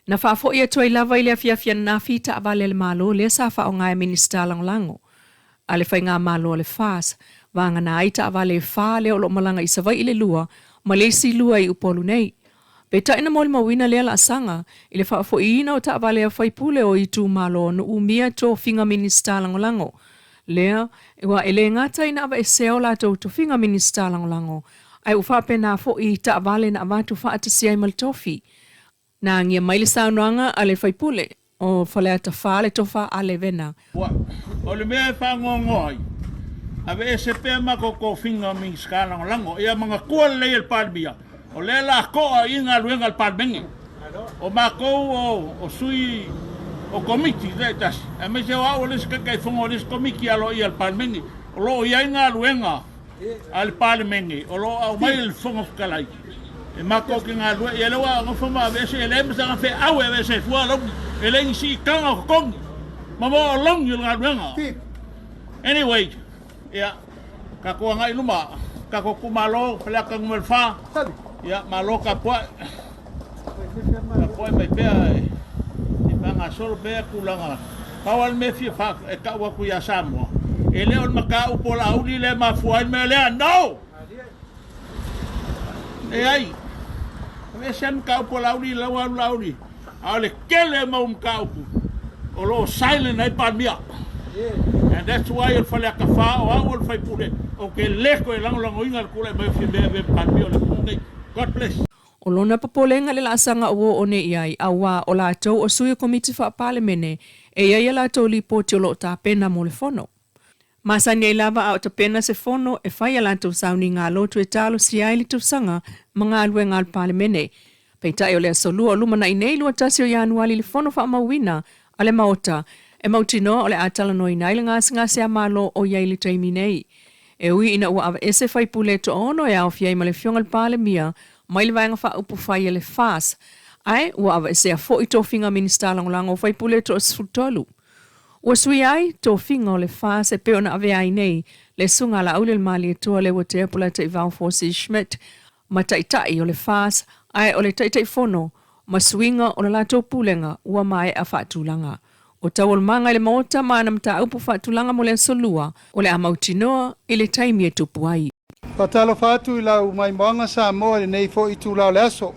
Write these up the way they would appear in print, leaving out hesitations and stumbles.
Na faafoi atu ai lava i le afiafi ananafi i taavale a le Malo lea sa faaaoga e Minisita Lagolago a le Faigamalo a le FAS, vagana ai taavale e fa lea o lo o malaga i Savaii le lua ma le isi lua i Upolu nei. Peitai na molimauina lea laasaga i le faafoiina o taavale a faipule o itumalo o Nuumia tofiga Minisita Lagolago lea ua e le gata ina aveesea o latou tofiga Minisita Lagolago ae ua faapena foi i taavale na avatu faatasi ai ma le tofi. Na agia mai le saunoaga a le faipule o Faleata 4 le Tofa a Levena. Ua, o le mea e faanoanoa ai, aveese pea matou tofiga o Minisita Lagolago. Ia manatua lelei e le Palemia, o lea la to'a i galuega a le Palemene. O matou o, o sui o Komiti taitasi, aemaise o au o le isi Taitaifono o le isi Komiti aloaia a le Palemene. O lo o i ai galuega a le Palemene o lo o aumai e le Fofoga Fetalai e matou te galulue. Ia lea ua nofo ma aveese, e leai ma sana feau e aveese ai fua alauni, e leai ni siitaga o totogi ma mo alauni o le galuega. Anyway, ia, tatou agai i luma, tatou itumalo, Faleata Nu.4, ia, malo tapuai, tapuai mai pea e faagasolo pea tulaga. Pau lava le mea e fia fa, e tau atu ia Samoa, e le o le mataupu o Laauli lea e mafua ai le mea lea. No! Leai. Aveese lava le mataupu a Laauli, la ua alu Laauli. A o le tele o mau mataupu o lo o silent ai Palemia. And that's why o le Faleata 4, o au o le faipule, ou te le toe lagolagoina le tulai mai o Fiamē e avea ma Palemia o le atunuu nei. God bless. O lona popolega le laasaga ua oo nei i ai, auā o latou o sui o Komiti Faa-Palemene e i ai a latou lipoti o lo o tapena mo le fono. Masani ai lava a o tapena se fono e fai a latou sauniga lotu e talosia ai le tausaga ma galuega a le Palemene. Peitai o le Aso Lua o lumanai nei 21 o Ianuali le fono faamauina a le Maota e mautinoa o le a talanoaina ai le gasegase a Malo o i ai i le taimi nei. E ui ina ua aveese faipule e toaono e aofia ai ma le Afioga i le Palemia mai le Vaega Faaupufai a le FAS, ae ua aveesea foi tofiga Minisita Lagolago o faipule e toa 13. Ua suia ai tofiga o le FAS e pei ona avea ai nei le Susuga a Laaulialemalietoa Leuatea Polataivao Fosi Schmidt ma Taitai o le FAS ae o le Taitaifono ma suiga o le latou pulega ua maea faatulaga. O taualumaga i le Maota ma ana mataupu faatulaga mo le Aso Lua o le a mautinoa i le taimi e tupu ai. Faatalofa atu i lau maimoaga Samoa i lenei foi itula o le aso.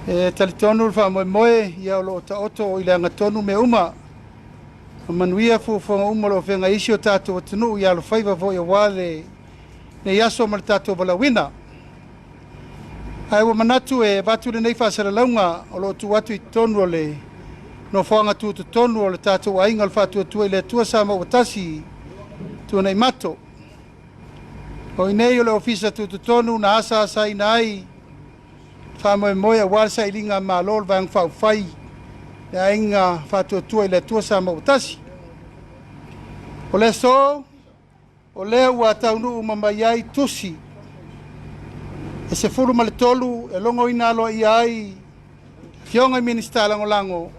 E talitonu le faamoemoe ia o lo o taoto i le agatonu mea uma ma manuia fuafuaga uma o lo o feagai isi o tatou atunuu i alofaiva foi aua lenei aso ma le tatou valaauina. Ae ua manatu e avatu lenei faasalalauga o lo o tuu atu i totonu o le nofoaga tutotonu o le tatou aiga o le Faatuatua i le Atua Samoa ua Tasi Tuanaimato. O i nei o le ofisa tutotonu na asaasaina ai faamoemoe aua le sailiga a Malo o le Vaega Faaupufai le Aiga Faatuatua i le Atua Samoa ua Tasi. O le aso O lea ua taunuu uma mai ai tusi e 13 e logoina aloaia ai Afioga i Minisita Lagolago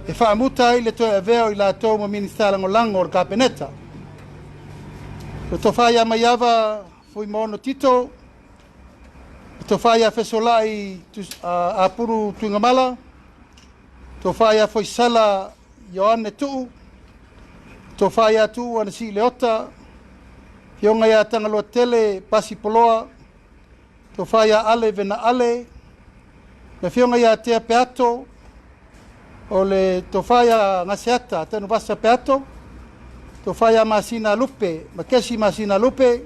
e faamuta ai le toe avea o i latou ma Minisita Lagolago o le Kapeneta. O le Tofa ia Maiava Fuimaono Tito, le Tofa ia Fesolai Apulu Tuigamala, Tofa ia Foisala Ioane Tuu, Tofa ia Tuuu Anasii Leota, Afioga ia Tagaloatele Pasi Poloa, Tofa ia Ale Vena Ale, le Afioga ia Tea Peato, o le Tofa ia Gaseata Tanuvasa Peato, Tofa ia Masina Lupe, Makesi Masina Lupe,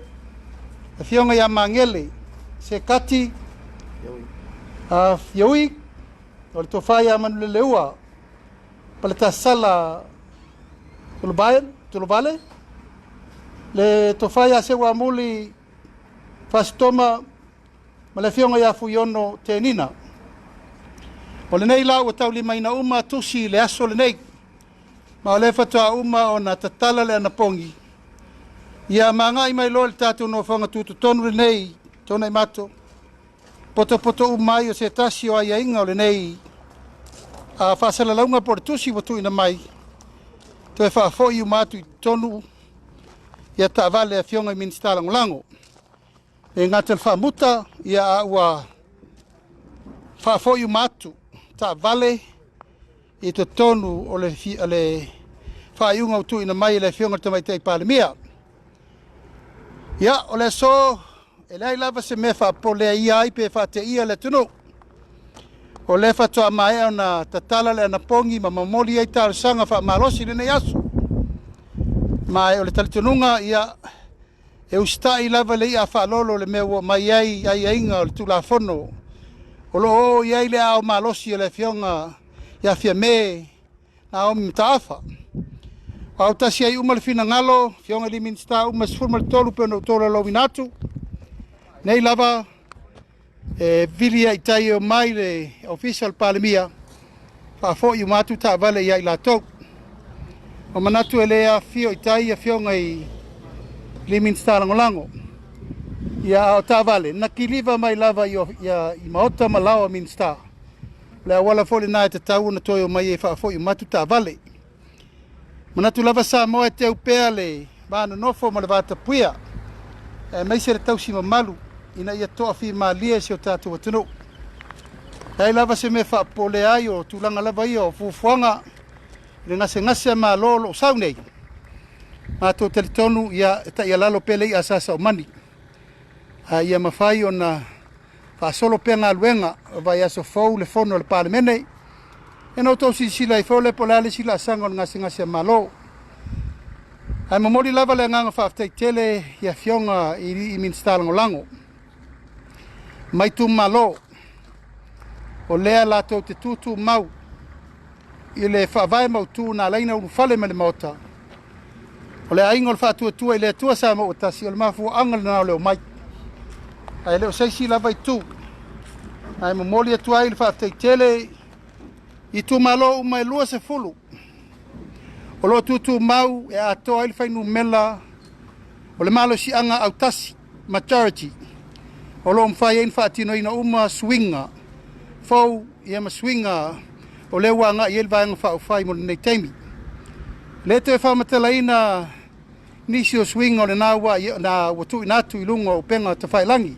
Afioga ia Magele Sekati Fioui, o le Tofa ia Manuleleua Paletasala Tulovale, le Tofa ia Seuamuli Fasitoma ma le Afioga ia Fuiono Tenina. O lenei la ua taulimaina uma tusi i le aso lenei, ma o lea faatoa uma ona tatala le anapogi, ia ma agai mai loa i le tatou nofoaga tutotonu lenei, Tuanaimato, Potopoto uma ai o se tasi o aiaiga o lenei faasalalauga po o le tusi ua tuuina mai, toe faafoi uma atu i totonu ia taavale a Afioga i Minisita Lagolago. E le gata i le faamuta, ia a ua faafoi uma atu. taavale i totonu o le faaiuga ua tuuina mai e le Afioga i le Tamaitai Palemia. Ia, o le aso, e leai lava se mea faapopoleaia ai pe faateia le atunuu. O lea faatoa maea ona tatala le anapogi ma momoli ai talosaga faamalosi i lenei aso. Ma o le talitonuga, ia, e usitai lava le i'a faalolo i le mea ua aumai ai aiaiga o le Tulafono o lo o oo i ai le aao malosi o le Afioga ia Fiame Naomi Mataafa. Ua autasi ai uma le finagalo, Afioga i Minisita uma e 13 pei ona ou tolaulauina atu. Nei lava e vili ai i tai e omai le Ofisa o le Palemia, faafoi uma atu taavale ia i latou. Ua manatu e le afifio i tai Afioga i Minisita Lagolago. Ia, a o taavale, na kiliva mai lava i maota ma laoa o Minisita. O le auala foi lena e tatau ona toe omai e faafoi uma atu taavale. Manatu lava Samoa e teu pea le va nonofo ma le va tapuia, aemaise le tausi mamalu ina ia toafimalie si o tatou atunuu. Leai lava se mea faapopolea ai o tulaga lava ia o fuafuaga i le gasegase a Malo o lo o sau nei. Matou talitonu ia e taialalo pea le i'a a Sa Saumani, a ia mafai ona faasolo pea galuega o vaiaso fou le fono a le Palemene. Ia na outou silasila ai foi lea po o le a le isi laasaga o le gasegase a Malo. Ae momoli lava le agaga faafetai tele i afioga i alii Minisita Lagolago ma itumalo o lea latou te tutumau i le faavae mautu na ala ai ona ulufale mai le Maota. O le aiga o le Faatuatua i le Atua Samoa ua tasi, o le mafuaaga lena o le omai. Ae le o se isi lava itu. Ae momoli atu ai le faafetai tele i itumalo uma e 20 o lo o tutumau e atoa ai le fuainumera o le malosiaga autasi, majority, o lo o mafai ai ona faatinoina uma suiga fou ia ma suiga o lea ua agai i ai le Vaega Faaupufai mo lenei taimi. E le toe faamatalaina nisi o suiga o lena ua, na ua tuuina atu i luga o upega tafailagi.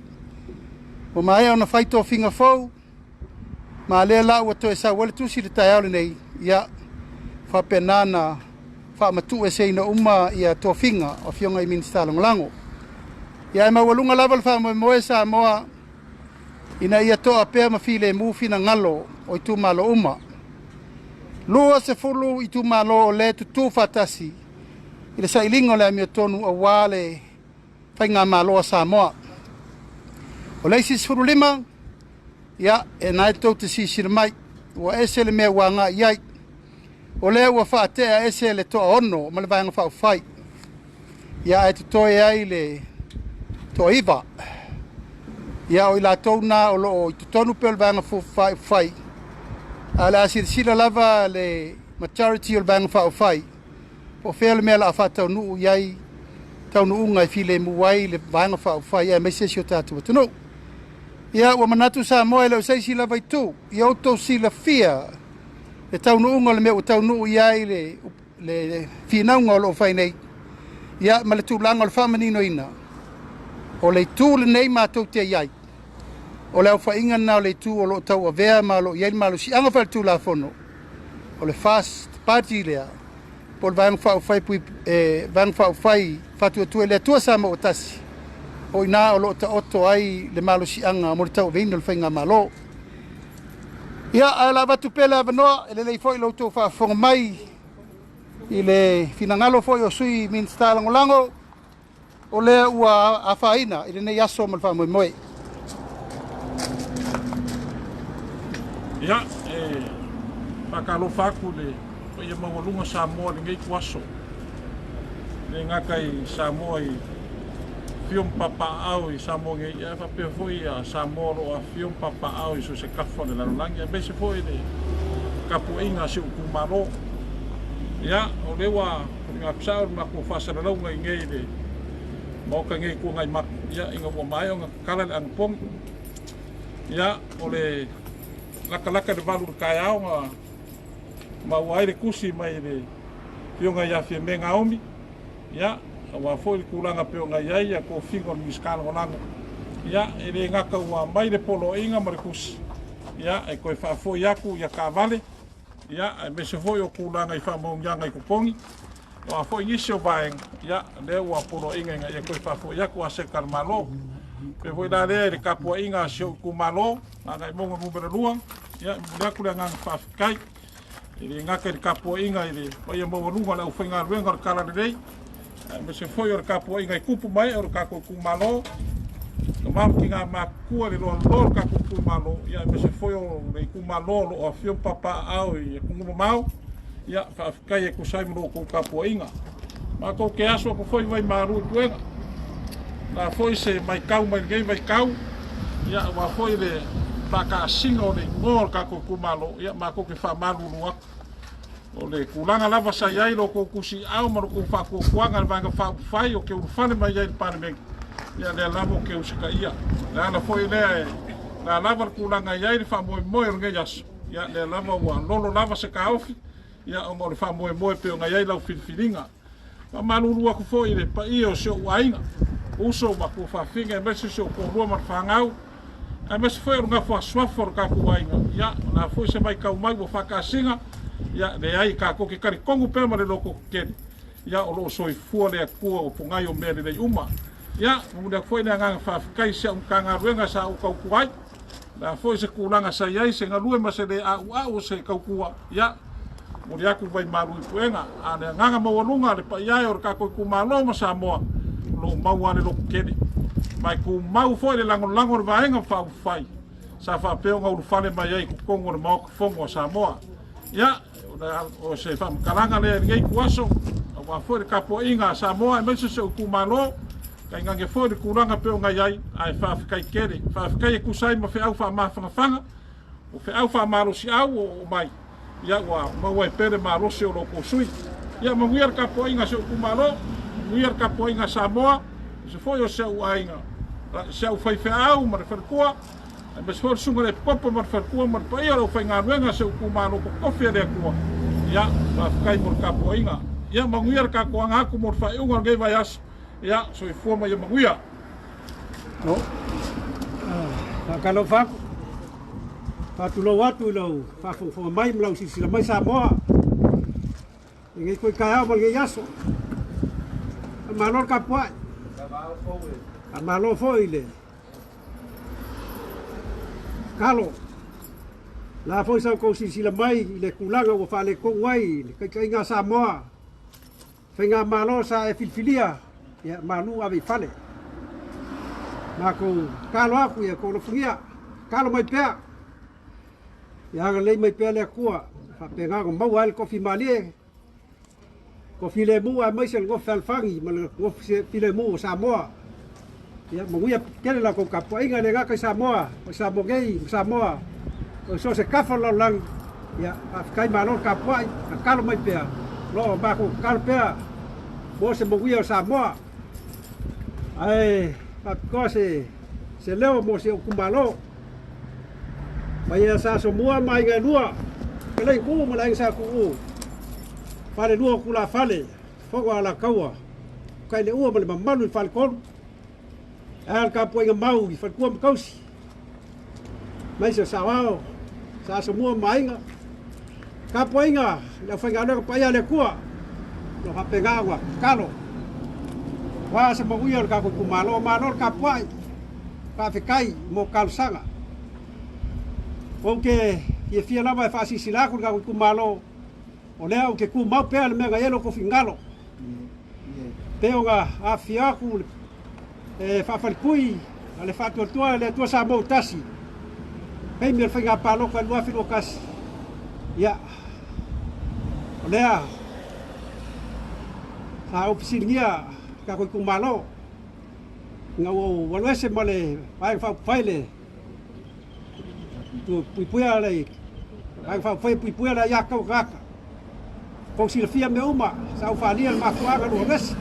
Ua maea ona fai tofiga fou, ma lea la ua toe sau ai le tusi i le taeao lenei, ia faapena na faamatuueseina uma ia tofiga o afioga i Minisita Lagolago. Ia ae maualuga lava le faamoemoe Samoa ina ia toa pea ma filemu finagalo o itumalo uma. 20 itumalo o lea e tutū faatasi i le sailiga o le amiotonu aua le faigamalo a Samoa. O le isi 15, ia, e na e tou te silasila mai, ua ese le mea ua agai i ai. O lea ua faatea ese le toaono ma le Vaega Faaupufai, ia ae totoe ai le toaiva. Ia o i latou na o lo o i totonu pea o le Vaega Faaupufai, ae o le a silasila lava le majority o le Vaega Faaupufai po o fea le mea o le a faataunuu i ai taunuuga e filemu ai le Vaega Faaupufai aemaise si o tatou atunuu. Ia ua manatu Samoa e le o se isi lava itu, ia outou silafia le taunuuga o le mea ua taunuu i ai le le finauga o lo o fai nei, ia ma le tulaga o le faamaninoina o le itu lenei matou te i ai, o le aofaiga lena o le itu o lo o tauavea ma o lo o i ai le malosiaga faaletulafono o le FAST Party lea po o le Vaega Faaupufai, Vaega Faaupufai Faatuatua i le Atua Samoa ua Tasi, o i ina o lo o taoto ai le malosiaga mo le tauaveina o le faigamalo. Ia, ae o le a avatu pea le avanoa, e lelei foi lo outou faafofoga mai i le finagalo foi o sui Minisita Lagolago o lea ua afaina i lenei aso ma le faamoemoe. Ia, e faatalofa atu i le paia maualuga Samoa i lenei ituaso. E le gata i Samoa i afio ma papaaao i Samoa nei, ae faapea foi Samoa o lo o afifio ma papaaao i so o se tafa o le lalolagi, aemaise foi le tapuaiga a si ou itumalo. Ia, o lea ua foliga atu sao le matou faasalalauga i inei i le Maota nei i Tuanaimato, ia, ina ua maea ona tatala le anapogi. Ia, o le latalata i le 8 i le taeao na maua ai le tusi mai le Afioga ia Fiame Naomi, ia, aua foi le tulaga pei ona i ai tofiga o le Minisita Lagolago. Ia, e le gata ua aumai le poloaiga ma le tusi, Ia, e toe faafoi atu ia taavale, ia, aemaise foi o tulaga i faamaoniaga i totogi. O a foi nisi o vaega, ia, lea ua poloaiga ina ia toe faafoi atu aseta a le Malo. E pei foi la lea i le tapuaiga a si ou itumalo, Gagaemauga Nu.2, ia, e momoli atu le agaga faafetai. E le gata i le tapuaiga i le paia maualuga o le aufaigaluega o le Talalelei, aemaise foi o le tapuaiga i tupu ma ee o le tatou itumalo, tama ma tina matutua i le loaloa o le tatou itumalo, ia aemaise foi o le itumalo o lo o afifio ma papaaao i atunuu mamao, ia faafetai e tusa ai ma lo outou tapuaiga. Matou te aso atu foi vaimalu i puega. O le a foi se matau mai lenei vaitau, ia aua foi le faataasiga o le igoa o le tatou itumalo, ia matou te faamalulu atu. O le tulaga lava sa i ai lo outou tusiaao ma lo outou faatuatuaga i le Vaega Faaupufai ou te ulufale mai ai i le Palemene, ia lea lava ou te usitaia. O le ala foi lea e le a lava le tulaga e i ai le faamoemoe o lenei aso, ia lea lava ua lolo lava se taofi, ia ona o le faamoemoe e pei ona i ai lau filifiliga. Faamalulu atu foi i le paia o si ou aiga, uso ma tuafafine aemaise si ou toalua ma le fanau, aemaise foi o le gafoasuafo o le tatou aiga. Ia, o le a foi se vaitau mai ua faataasiga, ia, leai, tatou te talitonu pea ma le loto tetele, ia, o lo o soifua le Atua o pogai o mea lelei uma. Ia, momoli atu foi le agaga faafetai i si au Matagaluega sa ou tautua ai. O le a foi se tulaga sa i ai se galue ma se le a'ua'u o se tautua, ia, momoli atu vaimalu i puega. A o le agaga maualuga, le paia e o le tatou itumalo ma Samoa, o lo o maua lava le lototele. Ma e tumau foi le lagolago a le Vaega Faaupufai sa faapea ona ulufale mai ai i totonu o le Maota Fono a Samoa. Ia, o se faamatalaga lea i lenei ituaso, aua foi le tapuaiga a Samoa aemaise si ou itumalo, tainane foi le tulaga pei ona i ai, ae faafetai tele. Faafetai e tusa ai ma feau faamafanafana, o feau faamalosiau ua oo mai, ia ua maua ai pea le malosi o lo outou sui usufono. Ia manuia le tapuaiga a si ou itumalo, manuia le tapuaiga a Samoa, aemaise foi o si ou aiga, si au faifeau ma le faletua, Aemaise foi o le Susuga i le Epikopo ma le faletua ma le paia o le aufaigaluega a si ou itumalo totofi a le Atua. Ia, faafetai mo le tapuaiga. Ia manuia le tatou aga atu mo le faaiuga o lenei vaiaso. Ia, soifua ma ia manuia. Faatalofa atu, faatulou atu i lau faafogafoga mai ma lau silasila mai Samoa i lenei foi taeao ma lenei aso. Faamalo le tapuai, faamalo foi i le Kalo, la foi sa outou silasila mai i le tulaga ua faaletonu ai le taitaiga a Samoa, Faigamalo sa e filifilia, ia malu ave i fale. Matou tatalo atu ia outou alofagia, tatalo mai pea, ia agalelei mai pea le Atua, faapena ona maua ai le toafimalie, Toafilemu aemaise le nofo fealofani ma le nofo filemu o Samoa. Ia manuia tele la outou tapuaiga e le gata i Samoa, o Samoa nei ma Samoa o so o se tafa o le lalolagi. Ia faafetai malo le tapuai, tatalo mai pea, o lo o matou tatalo pea mo se manuia o Samoa. Ae faapitoa se se leo mo si ou itumalo. Mai ia Sa Asomua ma aiga e lua, Keleikuu ma le aiga Sa Tuuu. Falelua o Tulafale, Fono a Alataua, Kaileua ma le mamalu i le Faletolu, ae a le tapuaiga mau i Faletua ma Tausi, aemaise o Saoao, Sa Asomua ma Aiga, tapuaiga i le aufaigaluega paia a le Atua, o lo o faapena ona tatalo aua se manuia o le tatou itumalo. Malo le tapuai, faafetai mo talosaga. Ou te fiafia lava e faasilasila atu i le tatou itumalo, O lea ou te tumau pea le mea na i ai lo outou finagalo, pei ona afifio atu le faafalepui a le Faatuatua i le Atua Samoa ua Tasi, taimi o le faiga palota i le 2021. Ia, o lea sa ou fesiligia le tatou itumalo ina ua ou alu ese ma le Vaega Faaupufai le Puipuia le Vaega Faaupufai e Puipuia le Aia Tatau a Tagata. Tou silafia mea uma, sa ou faaalia le mafuaaga lua vesi.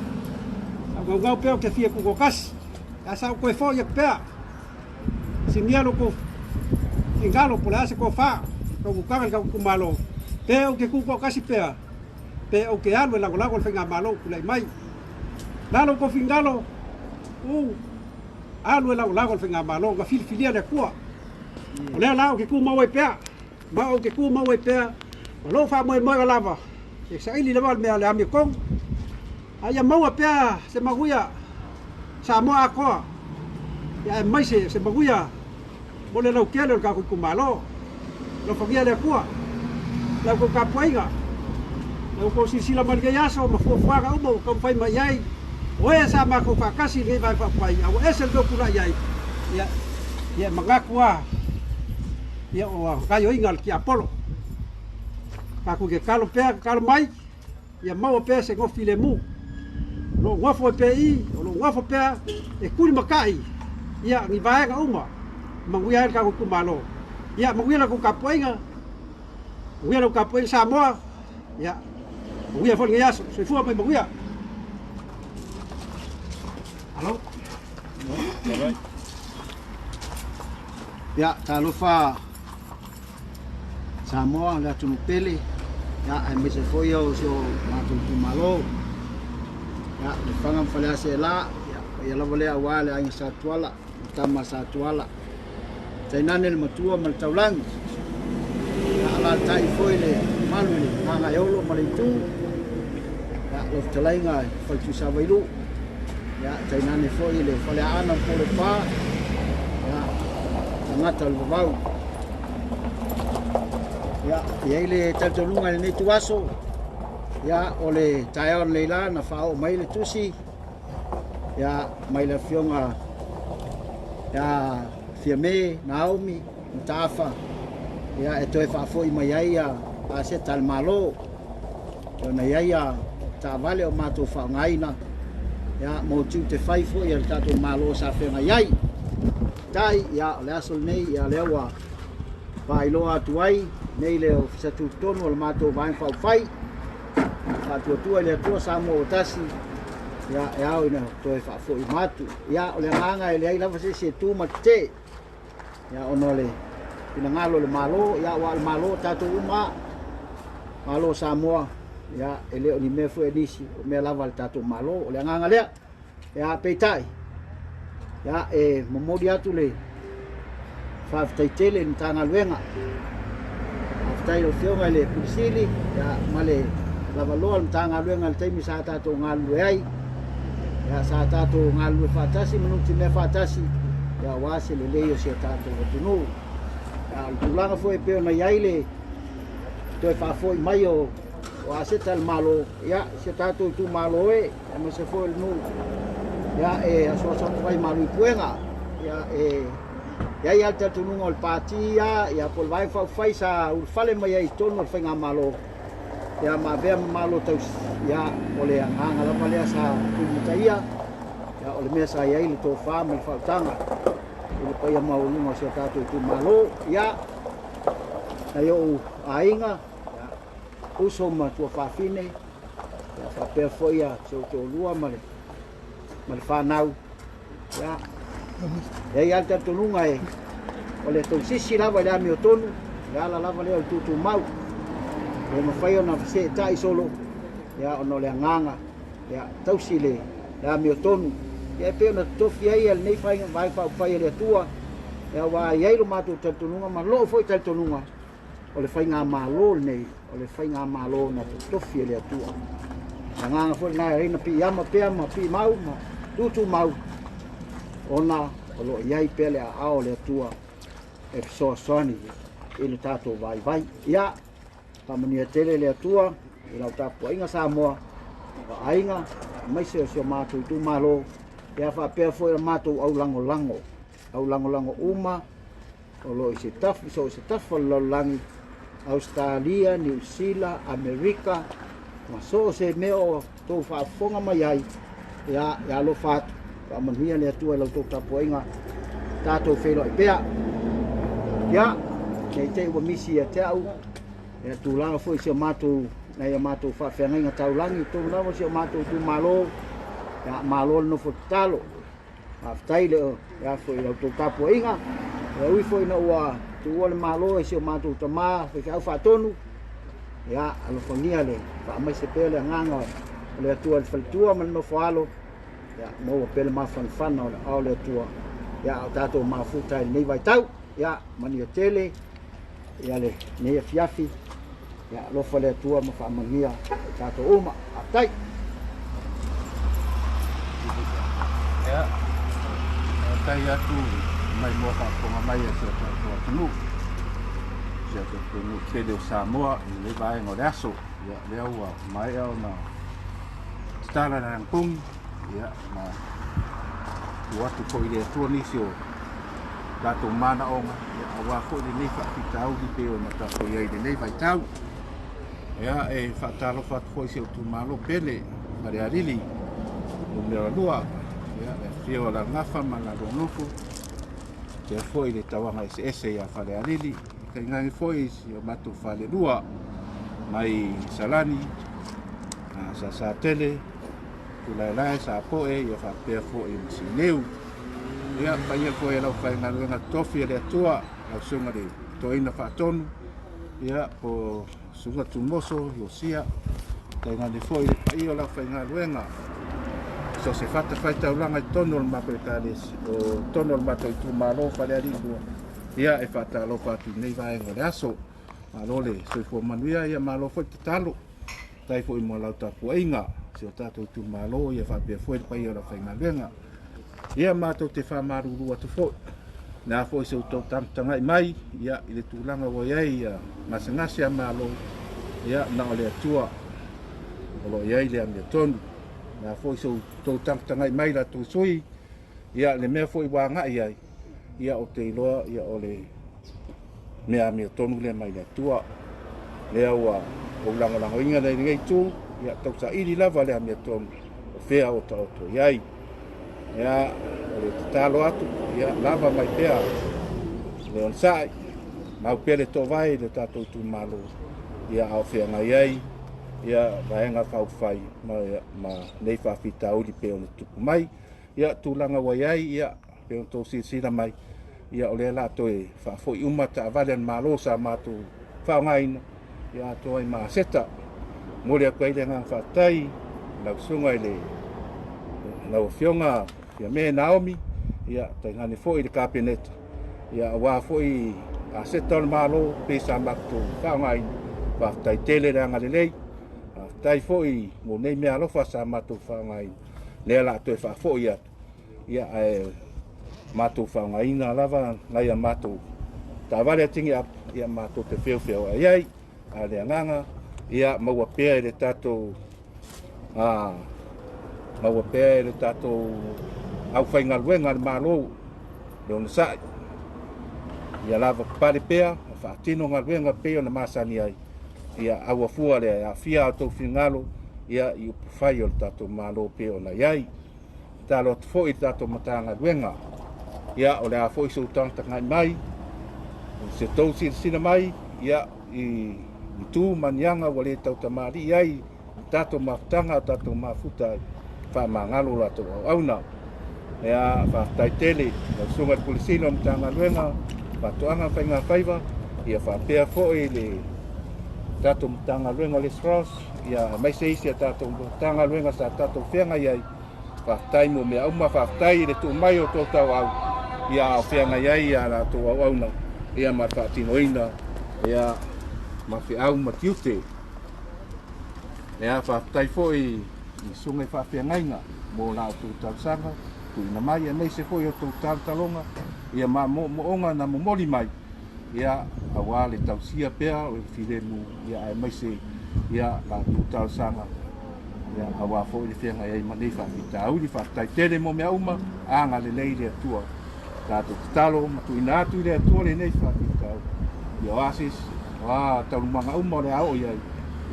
Sa ou naunau pea ou te fia tutoatasi, ae sa ou toe foi atu pea. Sinia lo tou finagalo po o le a se tofa, taunotaga i le tatou itumalo, pe ou te tutoatasi pea, pe ou te alu e lagolago le faigamalo ua tulai mai. La lo tou finagalo, u, alu e lagolago le faigamalo na filifilia e le Atua. O lea la ou te tumau ai pea, ma ou te tumau ai pea ma lou faamoemoega lava e saili lava le mea o le amiotonu, a ia maua pea se manuia Samoa atoa, ia aemaise se manuia mo le lautele o le tatou itumalo. Alofagia le Atua i la outou tapuaiga, la outou silasila mai i lenei aso ma fuafuaga uma ua taumafai mai i ai, o e sa matou faatasi i lenei Vaega Faaupufai, a ua ese le mea ua tulai ai, ia, ia e manatu lava, ia o gaoioiga a le tiapolo. Tatou tatalo pea, tatalo mai, ia maua pea se nofo filemu. O lo o nofo ai pea i i, o lo o nofo pea e tulimatai ia ni vaega uma e manuia ai le tatou itumalo. Ia manuia la outou tapuaiga, manuia lau tapuaiga Samoa, ia manuia foi lenei aso. Soifua ma ia manuia. Alo. Ia, talofa Samoa, le atunuu pele, ia, aemaise foi o si o matou itumalo. Ia, Lefaga ma Faleaseela, ia, paia lava lea aua le aiga Sa Tuala, ma tama Sa Tuala. Tainane le matua ma le taulagi. Ia, alaalatai foi le malu i le Gagaeolo ma le Itu. Ia, lau fetalaiga i Faletuisavailuu. Ia, tainane foi le Faleaana ma Polepa. Ia, tagata o le vavau. Ia, e i ai le talitonuga i lenei ituaso, ia, o le taeao lenei la na faaoo mai le tusi, ia, mai le afioga ia Fiame Naomi Mataafa, ia, e toe faafoi mai ai ia aseta a le Malo, ona i ai ia taavale o matou faaaogaina, ia, mo tiute fai foi a le tatou Malo sa feagai ai. Tai, ia, o le aso lenei, ia, lea ua faailoa atu ai nei le Ofisa Tutotonu o le matou Vaega Faaupufai, Faatuatua i le Atua Samoa ua tasi, ia, e ao ina toe faafoi uma atu. Ia, o le agaga e leai lava se isi e tu ma tetee, ia, ona o le finagalo o le Malo, ia, aua o le Malo o tatou uma lava, Malo o Samoa, ia, e le o ni mea foi a nisi, o mea lava a le tatou Malo. O le agaga lea. Ia, peitai, ia, e momoli atu le faafetai tele i le Matagaluega. Faafetai i lau Afioga i le Pule Sili, ia, ma le lavaloa o le Matagaluega i le taimi sa tatou galulue ai. Ia, sa tatou galulue faatasi ma nutimea faatasi, ia, aua se lelei o si o tatou atunuu. Ia, o le tulaga foi e pei ona i ai le toe faafoi mai o o aseta a le Malo, ia, si o tatou itumalo e, aemaise foi o le nuu, ia, e asuasu atu ai malu i puega, ia, e i ai lava le talitonuga o le pati ia, ia, po o le Vaega Faaupufai sa ulufale mai ai i totonu o le Faigamalo, ia, ma avea ma Malo tausi, ia, o le agaga lava lea sa tulimataia, ia, o le mea sa i ai le tofa ma le faautaga i le paia maualuga o si o tatou itumalo, ia, nai ou aiga, ia, uso ma tuafafine, ia, faapea foi ia si ou toalua ma le, ma le fanau. Ia, e i ai lava le talitonuga e, o le tausisi lava i le amiotonu, le ala lava lea o le tutumau. E mafai ona feseetai solo, ia, ona o le agaga, ia, tausi le, le amiotonu. Ia, e pei ona totofi ai lenei faiga vaega faaupufai a le Atua, ia, aua e i ai lo matou talitonuga ma lou foi talitonuga, O le faigamalo lenei, o le faigamalo na totofi e le Atua. O le agaga foi lena e ala ai ona piiama pea ma piimau ma tutumau, ona o lo o i ai pea le aao o le Atua e fesoasoani i le tatou vaivai. Ia, faamanuia tele le Atua i lau tapuaiga Samoa, o aiga, aemaise o si o matou itumalo, ia faapea foi le matou aulagolago, aulagolago uma o lo o i se tafa, so o se tafa o le lalolagi, Ausetalia, Niu Sila, Amerika, ma so o se mea o tou faafofoga mai ai, ia, e alofa atu, faamanuia le Atua i la outou tapuaiga, tatou feiloai pea. Ia, ne i te i ua misi ia te au, ia tulaga foi i si o matou, nai a matou faafeagaiga taulagi, totonu lava o si o matou itumalo, ia, malo le nofo tatalo. Faafetai le afo i la outou tapuaiga. E ui foi ina ua tuua le Malo e si o matou tama faifeau faatonu, ia alofagia le faamaise pea le agaga o le Atua i le faletua ma le nofo alo, ia maua pea le mafanafana o le ao o le Atua, ia a o tatou mafuta i lenei vaitau. Ia, manuia tele ia lenei afiafi. Ia, alofa le Atua ma faamanuia i tatou uma. Faafetai. Ia, faafetai atu mai moa faafofoga mai a si o tatou atunuu, si o tatou atunuu tele o Samoa i lenei vaega o le aso. Ia, lea ua maea ona tatala le anapogi, ia, ma tuu atu foi i le Atua nisi o tatou manaoga, ia, aua foi lenei faafitauli pei ona tatou i ai i lenei vaitau. Ia, e faatalofa atu foi i si ou itumalo pele, Falealili, numera 2, ia, le afifio o Alalagafa ma Laloanofo, faapea foi le tauaga eseese ia Falealili, tainane foi i si o matou falelua mai Salani, Salesatele, Tulaelae, Sapoe, ia faapea foi ma Sineu. Ia, paia foi e lau faigaluega totofi a le Atua, lau susuga i le Toeaina Faatonu, ia, po Susuga Tumoso, Iosia, tainane foi le paia o le aufaigaluega i so o se fatafaitaulaga i totonu o le matou Ekalesia, o totonu o le matou itumalo o Falealili 2, ia e faatalofa atu i lenei vaega o le aso. Malo le soifua manuia, ia malo foi le tatalo. Faafetai foi mo lau tapuaiga i si o tatou itumalo, ia faapea foi le paia o le aufaigaluega. Ia matou te faamalulu atu foi, le a foi se tou tagatagai mai ia i le tulaga ua i ai ia gasegase a Malo, ia na o le Atua o lo o i ai le amiotonu. Le a foi se tou tagatagai mai i la tou sui, ia le mea foi ua agai i ai, ia ou te iloa ia o le mea amiotonu lea mai le Atua. Lea ua ou lagolagoina i lenei itu, ia tausaili lava le amiotonu o fea o taoto i ai. Ia, o le tatalo atu, ia lava mai pea le onosai, mau pea le toovae i le tatou itumalo, ia a o feagai ai ia vaega faaupufai ma, ma nei faafitauli pei ona tutupu mai. Ia, tulaga ua i ai, ia, pei ona outou silasila mai, ia o lea o le a toe faafoi uma taavale a le Malo sa matou faaaogaina, ia atoa ai ma aseta. Momoli atu ai le agaga faafetai i lau susuga i le lau Afioga Fiame Naomi, ia tainane foi le Kapeneta, ia aua foi aseta o le Malo pei sa matou faaaogaina. Faafetai tele le agalelei, faafetai foi mo nei meaalofa sa matou faaaogaina, lea o le a toe faafoi atu, ia ae matou faaaogaina lava nai a matou taavale a tini apu, ia matou te feofeoai ai. A o le agaga, ia maua pea e le tatou maua pea e le tatou aufaigaluega a le Malo le onosai, ia lava papale pea ma faatino galuega pei ona masani ai, ia aua fua le aafia a outou finagalo ia i upufai o le tatou Malo pei ona i ai. Tatalo atu foi i le tatou Matagaluega, ia o le a foi se utagatagai mai, se tou silasila mai, ia i itu ma ni aga ua le tautamalii ai le tatou mafutaga, o tatou mafuta ai, faamagalo latou auauna. Ia, faafetai tele lau Susuga i le Pule Sili o le Matagaluega Faatoaga ma Faiga Faiva, ia faapea foi le tatou Matagaluega o le SROS, ia aemaise isi a tatou Matagaluega sa tatou feagai ai. Faafetai mo mea uma, faafetai i le tuu mai o tou tauau, ia a o feagai ai a latou auauna, ia ma le faatinoina, ia ma feau ma tiute. Ia faafetai foi i susuga i faafeagaiga mo la outou talosaga tuuina mai, aemaise foi o outou talotaloga, ia ma moomooga na momoli mai, ia aua le tausia pea o le filemu, ia aemaise ia la outou talosaga, ia aua foi le feagai ai ma nei faafitauli. Faafetai tele mo mea uma, agalelei le Atua. Tatou tatalo ma tuuina atu i le Atua lenei faafitauli. Ia Oasis, o a taualumaga uma o le a oo i ai,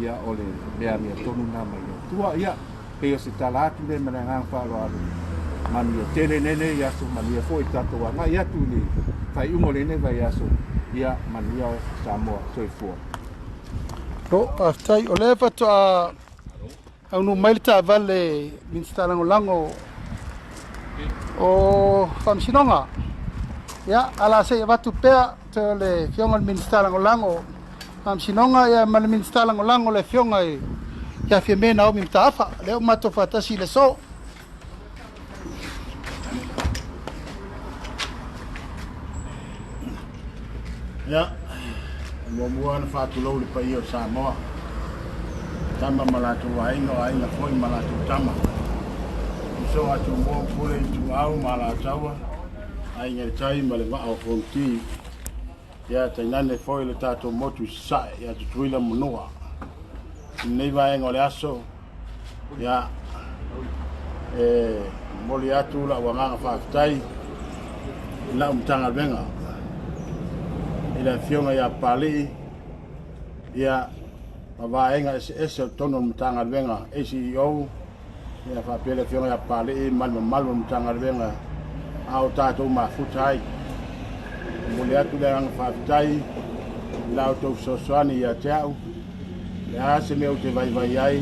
ia o le mea amiotonu lena mai le Atua. Ia, pei o se tala atu lea ma le agaga faaaloalo. Manuia tele lenei aso, manuia foi le tatou agai atu i le faaiuga o lenei vaiaso. Ia, manuia Samoa. Soifua. Lo, faafetai. O lea faatoa aunuu mai le taavale Minisita Lagolago o Faamasinoga. Ia, ala se i avatu pea toe o le Afioga i le Minisita Lagolago Faamasinoga, ia, ma le Minisita Lagolago le Afioga ia Fiame Naomi Mataafa. Lea ua matou faatasi i le aso. Ia, e muamua ona faatulou i le paia o Samoa, tama ma latou aiga, o aiga foi ma latou tama. Usoga a Tumua ma Pule, Ituau ma Alataua, Aiga i le Tai ma le Vaa o Fonoti. Ia, tainane foi le tatou motu i Sasae ia Tutuila ma Manua. I lenei vaega o le aso, ia, e momoli atu lau agaga faafetai i lau Matagaluega i le Afioga ia Papalii, ia, ma vaega eseese o totonu o le Matagaluega ACEO, ia faapea le Afioga ia Papalii ma le mamalu o le Matagaluega a o tatou mafuta ai. E momoli atu le agaga faafetai i la outou fesoasoani ia te au, le a se mea ou te vaivai ai,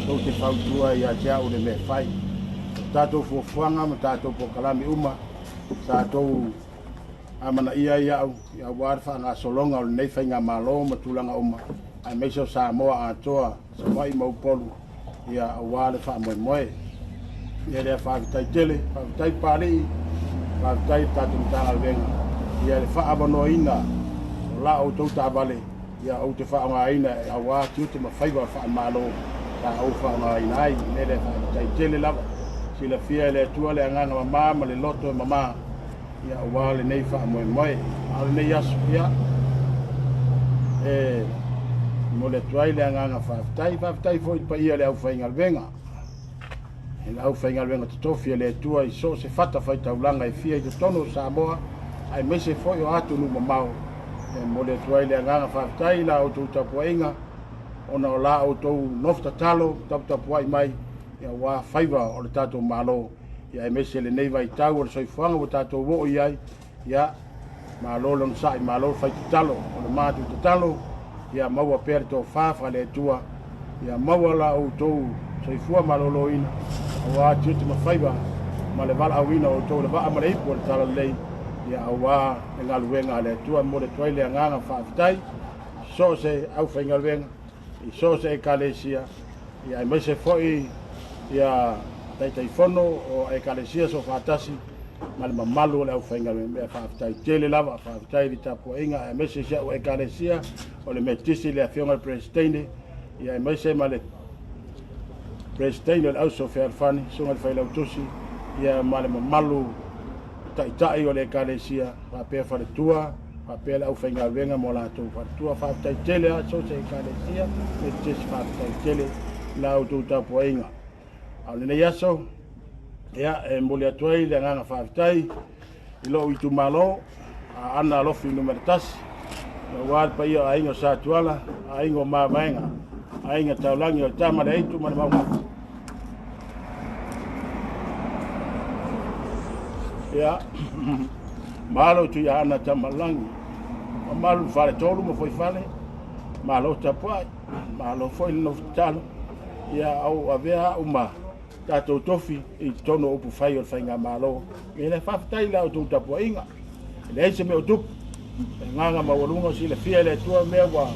tou te fautua ia te au le mea e fai. O tatou fuafuaga ma tatou polokalame uma sa tou amanaia ai au aua le faagasologa o lenei faigamalo ma tulaga uma, aemaise o Samoa atoa, Savaii ma Upolu, ia aua le faamoemoe. Ia lea faafetai tele, faafetai Papalii, faafetai le tatou Matagaluega ia le faaavanoaina o la outou taavale ia ou te faaaogaina aua tiute ma faiva faamalo sa ou faaaogaina ai. Le lea faafetai tele lava. Silafia e le Atua le agaga mama ma le loto e mama ia aua lenei faamoemoe. A o lenei aso, ia, e momoli atu ai le agaga faafetai. Faafetai foi i le paia o le aufaigaluega, i le aufaigaluega totofi a le Atua i so o se fatafaitaulaga e fia i totonu o Samoa, aemaise foi o atunuu mamao. E momoli atu ai le agaga faafetai i la outou tapuaiga, ona o la outou nofo tatalo, taputapuai mai, aua faiva o le tatou Malo. Ia aemaise lenei vaitau o le soifuaga ua tatou oo i ai, ia, malo le onosai, malo le fai tatalo. O le matou tatalo, ia maua pea le tofa faale-Atua, ia maua la outou soifua maloloina, aua tiute ma faiva ma le valaauina o outou le vaa ma le ipu o le talalelei, ia aua le galuega a le Atua. E momoli atu ai le agaga faafetai i so o se aufaigaluega, i so o se Ekalesia, ia aemaise foi ia Taitaifono o Ekalesia Soofaatasi ma le mamalu o le aufaigaluega. Mea faafetai tele lava, faafetai i le tapuaiga aemaise si au Ekalesia o le Metotisi i le Afioga i le Peresetene, ia aemaise ma le Peresetene o le Auso Fealofani, Susuga i le Failautusi, ia ma le mamalu taitai o le Ekalesia faapea faletua, faapea le aufaigaluega mo latou faletua. Faafetai tele lava so o se Ekalesia Metotisi, faafetai tele i la outou tapuaiga. A o lenei aso, ia, e momoli atu ai le agaga faafetai i lou itumalo, Aana Alofi Nu.1, aua le paia o aiga o Satuala, aiga o Mavaega, aiga Taulagi o le Tama le Aitu ma le Maugafa. Ia, malo tu ia Aana Tamalagi, mamalu le faletolu ma Foifale, malo tapuai, malo foi le nofo tatalo, ia au avea au ma tatou tofi i totonu o upufai o le faigamalo. Ia le faafetai i la outou tapuaiga. E leai se mea o tupu. Le agaga maualuga o silafia e le Atua mea ua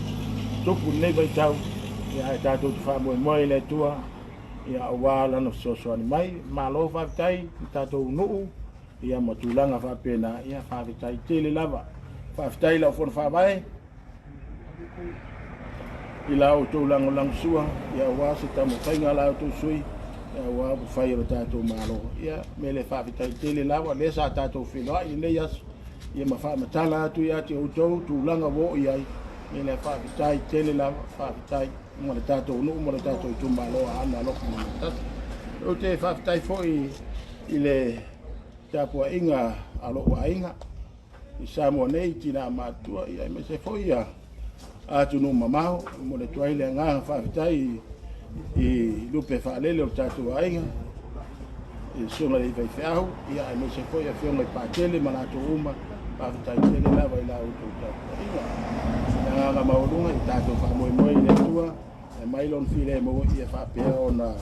tupu i lenei vaitau. Ia ae tatou te faamoemoe i le Atua, ia aua lana fesoasoani mai. Malo faafetai i tatou nuu, ia ma tulaga faapena. Ia faafetai tele lava. Faafetai i lau Fono Faavae i la outou lagolagosua, ia aua se taumafaiga a la outou sui, ia aua upufai o le tatou Malo. Ia me le faafetai tele lava lea sa tatou feiloai i lenei aso, ia ma faamatala atu ia te outou tulaga ua oo i ai. Me le faafetai tele lava, faafetai mo le tatou nuu ma le tatou itumalo Aana Alofi Nu.1. Ou te faafetai foi i le tapuaiga a lou aiga i Samoa nei, tina matutua, ia aemaise foi ia atunuu mamao. E momoli atu ai le agaga faafetai i lupe faalele o le tatou aiga, i susuga i faifeau, ia aemaise foi afioga i Patele ma latou uma. Faafetai tele lava i la outou tapuaiga. Le agaga maualuga i tatou faamoemoe i le Atua e aumai Lona filemu ia faapea ona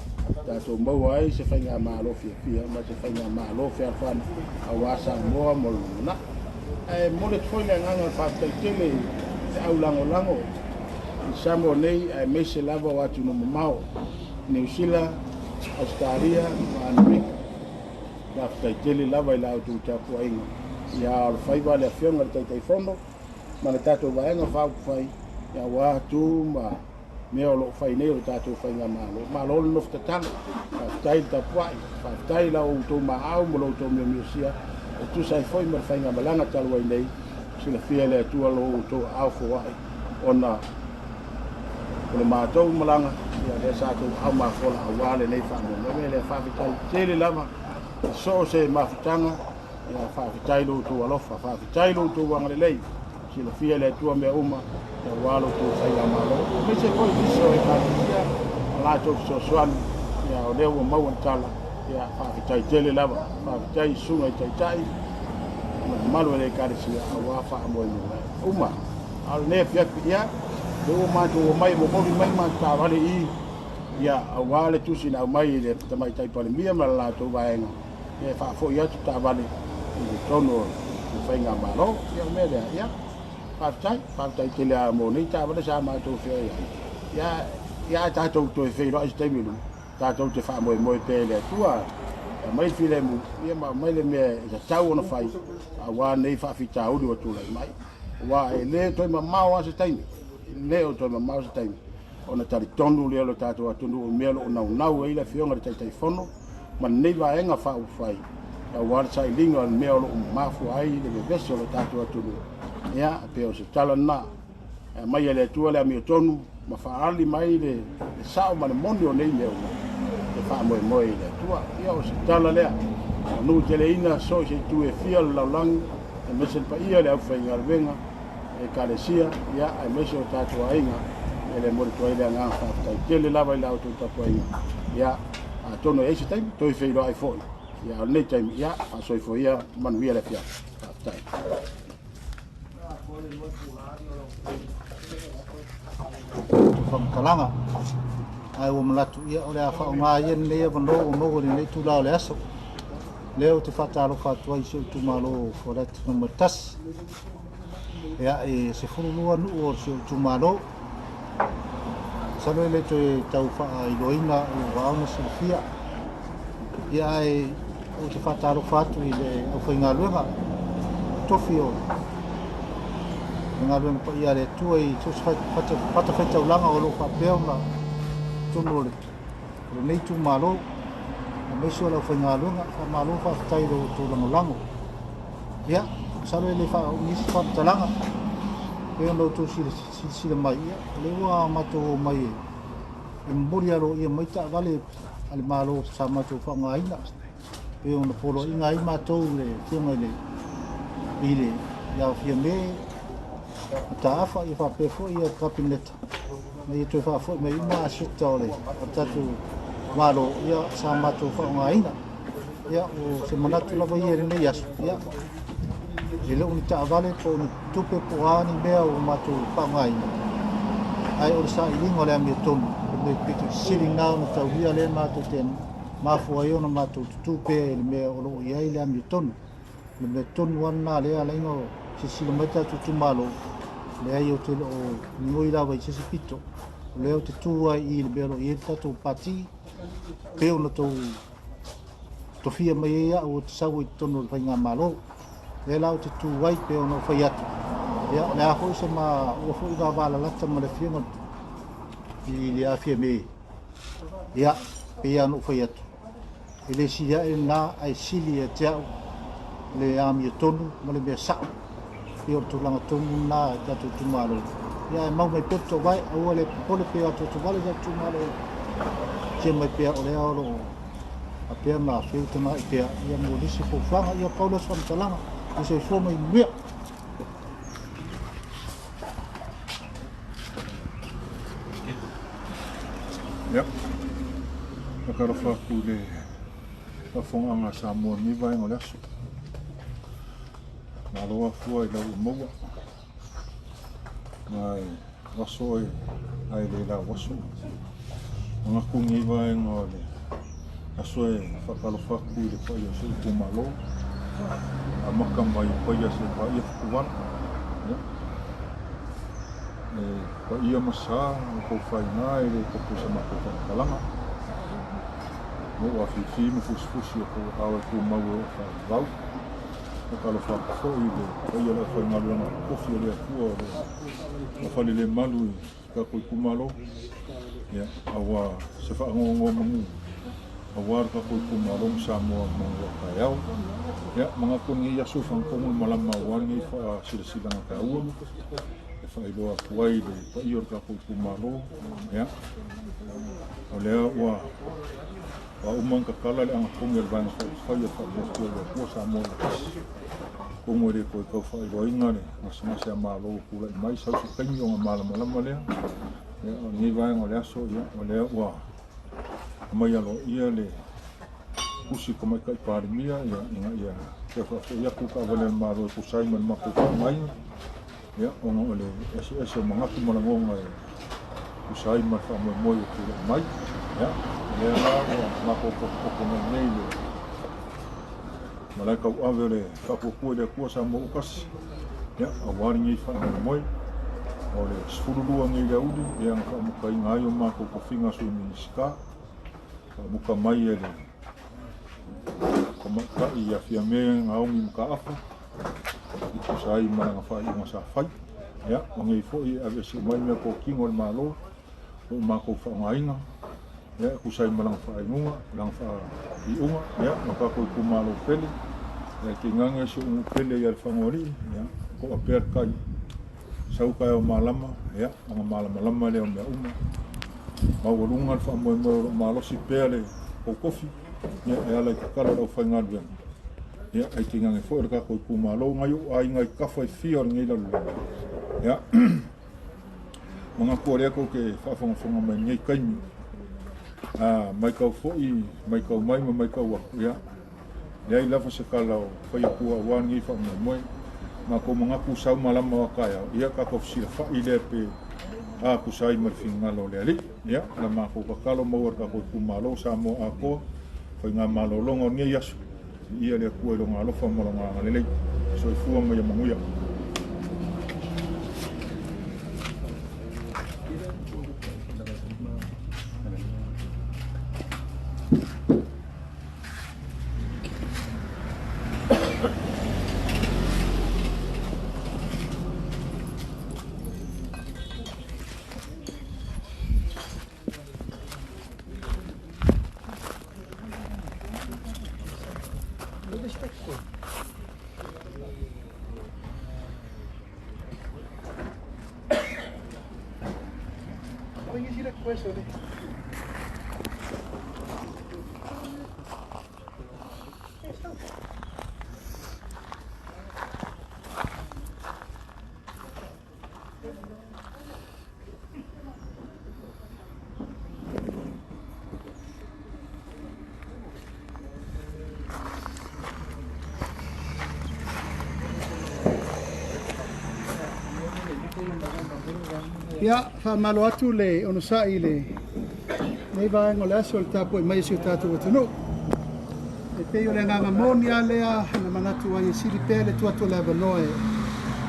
tatou maua ai se faigamalo fiafia ma se faigamalo fealofani aua Samoa mo le lumanai. Ae momoli atu foi le agaga o le faafetai tele i le au lagolago i Samoa nei aemaise lava o atunuu mamao, Niu Sila, Ausetalia ma Amerika. Faafetai tele lava i la outou tapuaiga. Ia alofaiva le Afioga i le Taitaifono. ma le tatou Vaega Faaupufai, aua tu ma mea o lo o fai nei o le tatou faigamalo. Malo le nofo tatalo, faafetai le tapuai, faafetai i la outou maau ma lo outou miomiosia e tusa ai foi ma le faigamalaga talu ai nei. Silafia e le Atua lo outou aao foai ona o le matou malaga, ia lea sa outou aao mafola aua lenei faamoemoe. Lea faafetai tele lava i so o se mafutaga. Ia faafetai lo outou alofa, faafetai lo outou agalelei. Silafia e le Atua mea uma aua lo outou faigamalo, aemaise foi nisi o Ekalesia ma latou fesoasoani. Ia o lea ua maua le tala. Ia faafetai tele lava, faafetai i susuga i taitai ma le mamalu o le Ekalesia aua faamoemoe uma. A o lenei afiafi, ia lea ua matou omai e momoli mai matou taavale i ia aua le tusi na aumai i le Tamaitai Palemia ma le latou vaega, ia e faafoi atu taavale i totonu o le faigamalo. Ia o le mea lea, ia faafetai, faafetai tele lava mo nei taavale sa matou feoai ai. Ia, ia ae tatou toe feiloai i se taimi i luma, tatou te faamoemoe pea i le Atua e aumai le filemu, ia ma aumai le mea e tatau ona fai aua nei faafitauli ua tulai mai. Aua e le toe mamao lava se taimi, e le o toe mamao se taimi ona talitonu lea o le tatou atunuu i mea o lo o naunau ai le Afioga i le Taitaifono ma lenei Vaega Faaupufai aua le sailiga o le mea o lo o mafua ai le vevesi o le tatou atunuu. Ia, pei o se tala lena. E aumai e le Atua le amiotonu ma faaali mai le sao ma le moni o nei mea uma e faamoemoe i le Atua. Ia, o se tala lea. Manuteleina so o se itu e fia o le lalolagi, aemaise le paia o le aufaigaluega, Ekalesia, ia, aemaise o tatou aiga, e le momoli atu ai le agaga faafetai tele lava i la outou tapuaiga. Ia, atonu e i ai se taimi, toe feiloai foi. Ia, a o lenei taimi, ia, faasoifua ia, manuia le afiafi. Faafetai. Faamatalaga ae ua manatu ia o le a faaaoga ia lenei avanoa ua maua i lenei itula o le aso. Lea ou te faatalofa atu ai i si ou itumalo o Faleata Nu.1. Ia, e 12 nuu o si ou itumalo. Masalo e le toe tau faailoaina ua ao ona silafia. Ia, ae ou te faatalofa atu i le aufaigaluega tofi o le galuega paia a le Atua i so o se fatafaitaulaga o lo o faapea ona i totonu o lenei itumalo, aemaise o le aufaigaluega. Faamalo faafetai i lo outou lagolago. Ia, masalo e le faaumi isi faamatalaga. Pei ona outou silasila mai, ia, o lea ua matou omai e momoli aloaia mai taavale a le Malo sa matou faaaogaina. Pei ona poloaiga ai matou i le Afioga i le i le ia Fiame Mataafa, ia faapea foi ia Kapeneta, ina ia toe faafoi mai uma aseta o le tatou Malo ia sa matou faaaogaina. Ia, o se manatu lava ia i lenei aso, ia, e le o ni taavale po o ni tupe po o a ni mea ua matou faaaogaina, ae o le sailiga o le amiotonu, o le mea pito sili lena ona taulia lea matou te mafua ai ona matou tutū pea i le mea o lo o i ai le amiotonu. O le mea tonu lava lena lea e ala ai ona silasila mai le tatou itumalo, leai ou te le o migoi lava i se isi pito, o lea ou te tu ai i le mea o lo o i ai le tatou Pati, pei ona outou tofia mai ai au ou te sau ai i totonu o le faigamalo. Lea la ou te tu ai pei ona ou fai atu, ia o le a foi se ma ua foi vavalalata ma le Afioga i le Afia Me, ia pei lava ona ou fai atu, e le sili ae lena ae sili ia te au le amiotonu ma le mea sao. Pei o le tulaga tonu lena i tatou itumalo. Ia ae mau mai pea le toovae, aua le popole pe o atu atu vale tatou itumalo. Tia mai pea o lea o lo o faapea ona feutaga'i pea ia mo nisi fuafuaga. Ia pau lea o se faamatalaga. Ia soifua ma ia manuia. Ia, faatalofa atu i le faafofogaaga a Samoa i lenei vaega o le aso. Malo afua i lau ua maua. Ma e aso oe ae le lau aso. Manatu lenei vaega o le aso e faatalofa atu i le paia o si ou itumalo. Amata mai Paia seia paia Fetuvala. Ia. E paia ma sa o tou faiga e le tofu i sa matou faamatalaga. Ma ua afifi ma fusifusi o tou aao e tumau e oo faavavau. Faatalofa atu foi i le paia o le aufaigaluega totofi a le Atua o lo o falelemalu i tatou itumalo, ia, aua se faanonomanu aua le tatou itumalo ma Samoa ma lua taeao. Ia, manatu o lenei aso e fagatonu le malama aua lenei faasilasilaga taua e faailoa atu ai i le paia o le tatou itumalo. Ia, o lea ua Ua uma ona tatala le agatonu e le Vaega Faaupufai a le Faatuatua i le Atua Samoa ua tasi. Atonu e le toe tau faailoaina le gasegase a Malo ua tulai mai, sau se taimi ona malamalama lea. Ia, o lenei vaega o le aso, ia, o lea ua aumai aloaia le tusi Tamaitai Palemia, ia, ina ia toe faafoi atu taavale a le Malo e tusa ai ma le matou faaaogaina. Ia, ona o le eseese o manatu ma lagona e tusa ai ma le faamoemoe ua tulai mai. Ia, o lea la ua matou potopoto mai nei le malae tauave o le Faatuatua i le Atua Samoa ua tasi, ia, aua lenei faamoemoe. O le 12 nei i le aoauli, ia, na faamukaina ai o matou tofiga Sui Minisita, faamuka mai e le Tamaitai ia Fiame Naomi Mataafa, i tusa ai ma lana faaiuga sa fai. Ia, o nei foi e aveese uma ai meatotino a le Malo o lo o matou faaaogaina, ia, e tusa ai ma lana faaiuga, lana faaiuga, ia, ma tatou itumalo pele, ia, tainane si ou nuu pele ia Lefagaoalii, ia, toa pea le tai, sau taeao malama, ia, ona malamalama lea o mea uma. Maualuga le faamoemoe o lo o malosi pea le tou tofi, ia, e ala i tatalo a le aufaigaluega, ia, ae tainane foi o le tatou itumalo, nai ou aiga i tafa e fia o lenei lalolagi. Ia, manatu o lea tou te faafogafoga mai i lenei taimi, a maitau foi, maitau mai ma maitau atu, ia, leai lava se tala o fai atua aua lenei faamoemoe. Matou manatu sau malama o a taeao, ia tatou fesilafai lea pe a tusa ai ma le finagalo o le Alii. Ia, la matou tatalo maua e le tatou itumalo Samoa atoa, faigamalologa o lenei aso, viia le Atua i Lona alofa ma Lona agalelei. Soifua ma ia manuia. Ia, faamalo atu le onosai i lenei vaega o le aso i le tapuai mai a si o tatou atunuu. E pei o le agaga moni lava lea na manatu ai e sili pea le tuu atu o le avanoa e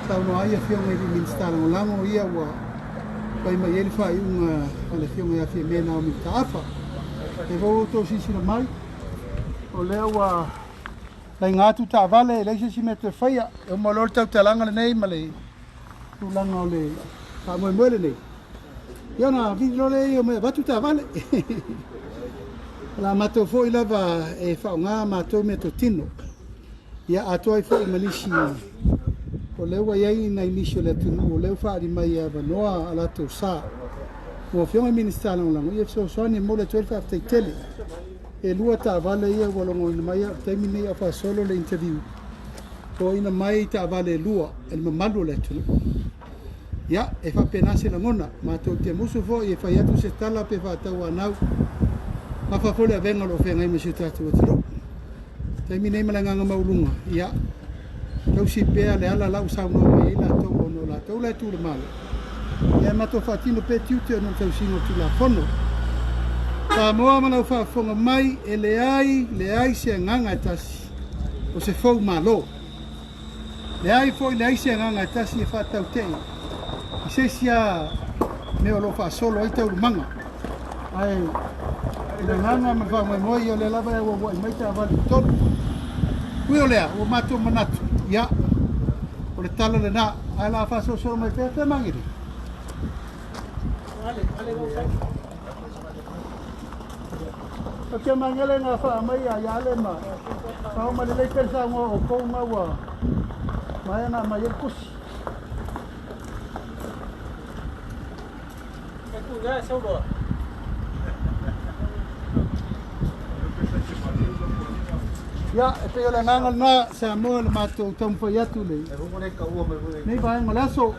saunoa ai Afioga i Minisita Lagolago ia ua fai mai ai le faaiuga a le Afioga ia Fiame Naomi Mataafa. E foi ua outou silasila mai, o lea ua laina atu taavale, e leai se isi mea toe faia. E uma loa le tautalaga lenei ma le tulaga o le faamoemoe lenei, ia ona vili loa lea o mai avatu taavale. O le a matou foi lava e faaaoga matou meatotino, ia atoa ai foi ma nisi o lea ua i ai nai nisi o le atunuu o lea ua faaali mai e avanoa a latou sa mo Afioga i Minisita Lagolago, ia fesoasoani e momoli atu ai le faafetai tele. E lua taavale ia ua logoina mai au i le taimi lenei a o faasolo le interview, toaina mai taavale e lua e le mamalu o le atunuu. Ia, e faapena se lagona. Matou te musu foi e fai atu se tala pe faatauanau. Gafa foi le avega o lo o feagai ma si o tatou atunuu. Taimi nei ma le agaga maualuga, ia, tausi pea le ala la ua saunoa mai ai latou ona o latou la e tu i le Malo. Ia, e matou faatino pea tiute ona o le tausiga o le Tulafono. Samoa ma lau faafofoga mai, e leai, leai se agaga e tasi o se fou Malo. Leai foi leai se agaga e tasi e faatautee i se isi lava mea o lo o faasolo ai taualumaga. Ae i le agaga ma le faamoemoe, ia o lea lava e auauai mai taavale i totonu. Ui o lea, ua matou manatu, ia, o le tala lena, ae o le a faasolosolo mai pea pea Magele. Pea Magele na faa mai ia ia ale ma faaoo mai lelei pea le saunoa o outou ma ua maea na aumai ai le tusi. Ia, e pei o le agaga lena, Samoa, le matou taumafai atu i lenei vaega o le aso.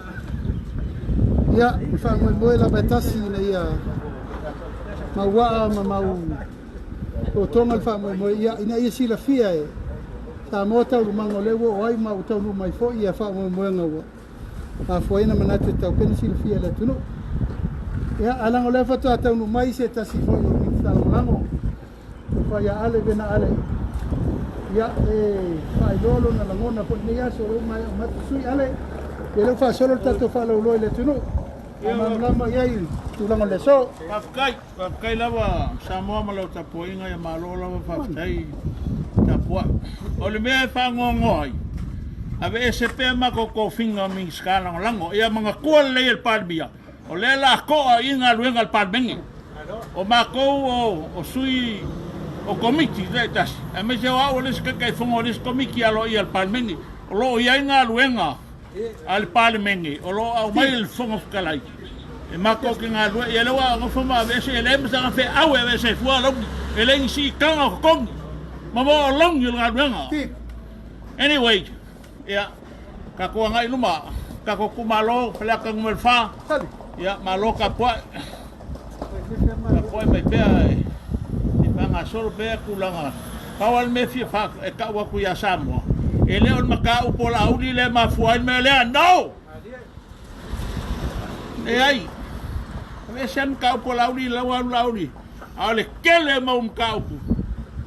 Ia, e faamoemoe lava e tasi ina ia mauaa ma mau totoga le faamoemoe, ia, ina ia silafia e Samoa taualumaga o lea ua oo ai ma ua taunuu mai foi ia faamoemoega ua mafua ai ona manatu e tatau pea ona silafia e le atunuu. Ia, ae leaga o lea faatoa taunuu mai se tasi foi o Minisita Lagolago, Tofa ia Ale Vena Ale, ia, e faailoa lona lagona foi i lenei aso o lea ua maea uma atu. Sui Ale, ia lea ua faasolo le tatou faalauiloa i le atunuu. Faamalamalama i ai le tulaga o le aso. Faafetai, faafetai lava Samoa ma lau tapuaiga, ia malo lava faafetai tapuai. O le mea e faanoanoa ai, aveese pea matou tofiga o Minisita Lagolago, ia manatua lelei e le Palemia, o lea o le a to'a i galuega a le Palemene. O matou o sui o Komiti taitasi, aemaise o au o le isi Taitaifono o le isi Komiti aloaia a le Palemene, o lo o i ai galuega a le Palemene o lo o aumai e le Fofoga Fetalai e matou te galulue. Ia lea ua nofo ma aveese, e leai ma sana feau e aveese ai fua alauni, e leai ni siitaga o totogi ma mo alauni o le galuega. Anyway, ia, tatou agai i luma, tatou itumalo Faleata Nu.4, ia, malo tapuai, tapuai mai pea e faagasolo pea tulaga. Pau lava le mea e fia e tau atu ia Samoa, e le o le mataupu a Laauli lea e mafua ai le mea lea. No! Leai. Aveese lava le mataupu a Laauli, lau alu Laauli. A o le tele o mau mataupu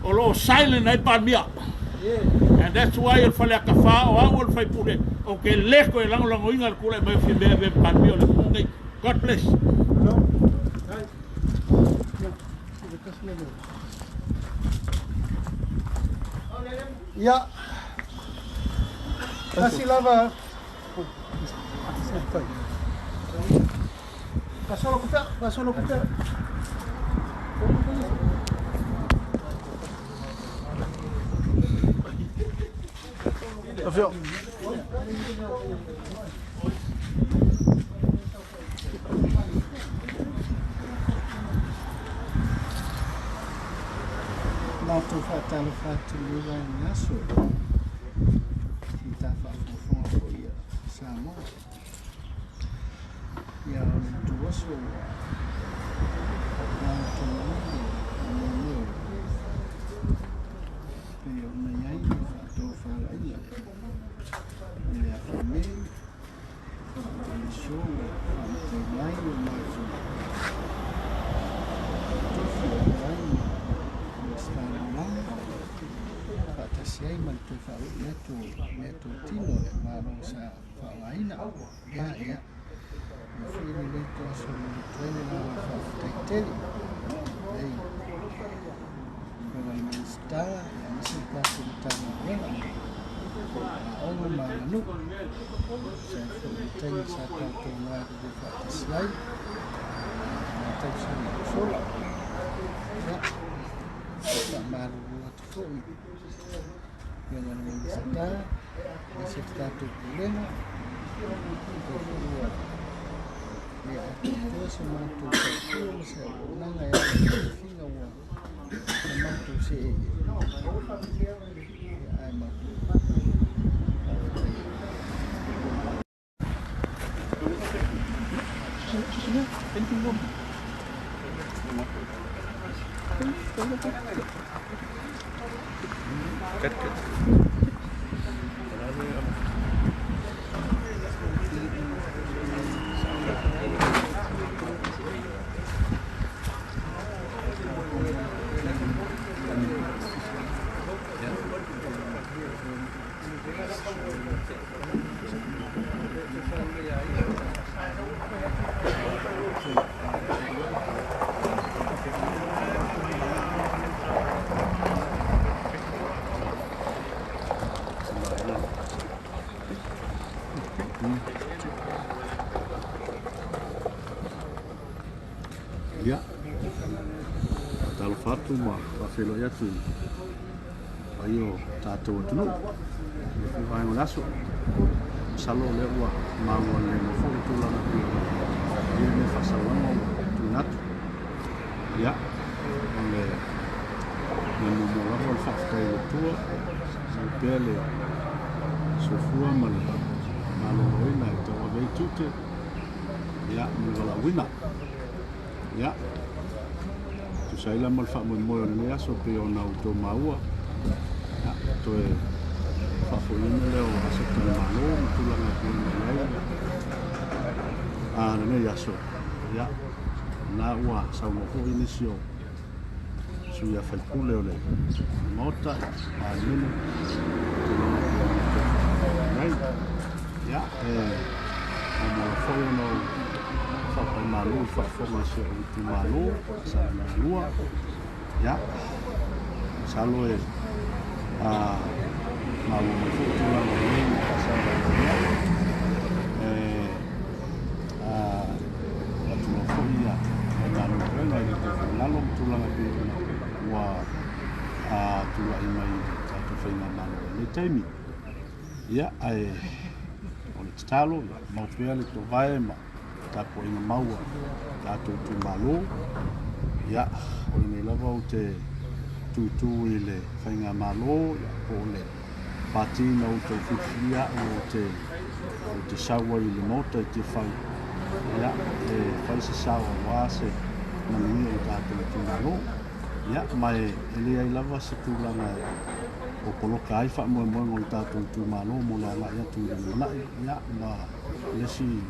o lo o silent ai Palemia. And that's why o le Faleata 4, o au o le faipule, ou te le toe lagolagoina le tulai mai o Fiamē e avea ma Palemia o le atunuu lenei. God bless. Ia, tasi lava. Faasolo atu pea, faasolo atu pea. Afio. Matou faatalofa atu i lenei vaega aso i ta faafogafoga foi a Samoa. Ia o le ituaso ua lagatonu ai le faamoemoe pei ona i ai le faatofalaiga i le afa nei. Aso ua faamatauina ai o matou tofi o ai ma Minisita Lagolago faatasi ai ma le toe faaui atu o meatotino a le Malo sa faaaogaina. Ia, ia foi lenei ituaso e momoli atu ai le agaga faafetai tele i le Afioga i le Minisita aemaise le tatou Matagaluega o Aoga ma Aganuu. Tusa ai foi i le taimi sa tatou galulue faatasi ai i nai tausaga ua sola. Ia, e faamalulu atu foi i le Afioga i le Minisita aemaise le tatou Pulega, o lea foi ua le atoatoa se matou tautua ma se auaunaga e ala i tofiga ua matou seei ai. Ia, ae matou faafetai ai. Ia, faatalofa atu ma faafeiloai atu i le paia o tatou atunuu i le foi vaega o le aso. Masalo o lea ua maua lelei mai foi le tulaga e pei ona i ai lenei faasalalauga ua tuuina atu. Ia, o le mea muamua lava o le faafetai i le Atua, mau pea le soifua ma le maloloina e tauave ai tiute ia, ma le valaauina. Ia, tusa ai la ma le faamoemoe o lenei aso pei ona outou maua, ia, toe faafoiina lea o aseta a le Malo ma tulaga e pei ona i ai a lenei aso. Ia, na ua saunoa foi nisi o sui usufono o le Maota, Palemene, tulaga e pei ona outou i ai. Ia, e muamua foi ona ou faapai malu i le faafofoga a si ou itumalo, Salega 2. Ia, masalo e maua mai foi tulaga o nei faasalalauga. E faatulou foi ia Matagaluega i le tou finagalo ma tulaga e pei ona ua tulai mai i le tatou faigamalo i lenei taimi. Ia, ae o le tatalo, ia mau pea le toovae ma tapuaiga mau a tatou itumalo. Ia, o lenei lava ou te tutu i le faigamalo, ia, po o le pati na outou filifilia au ou te sau ai i le Maota i Tiafau, ia, e fai se sao aua se manuia o le tatou itumalo. Ia, ma e leai lava se tulaga e o poloka ai faamoemoega o le tatou itumalo mo le agai atu i le lumanai, ia, ma le isi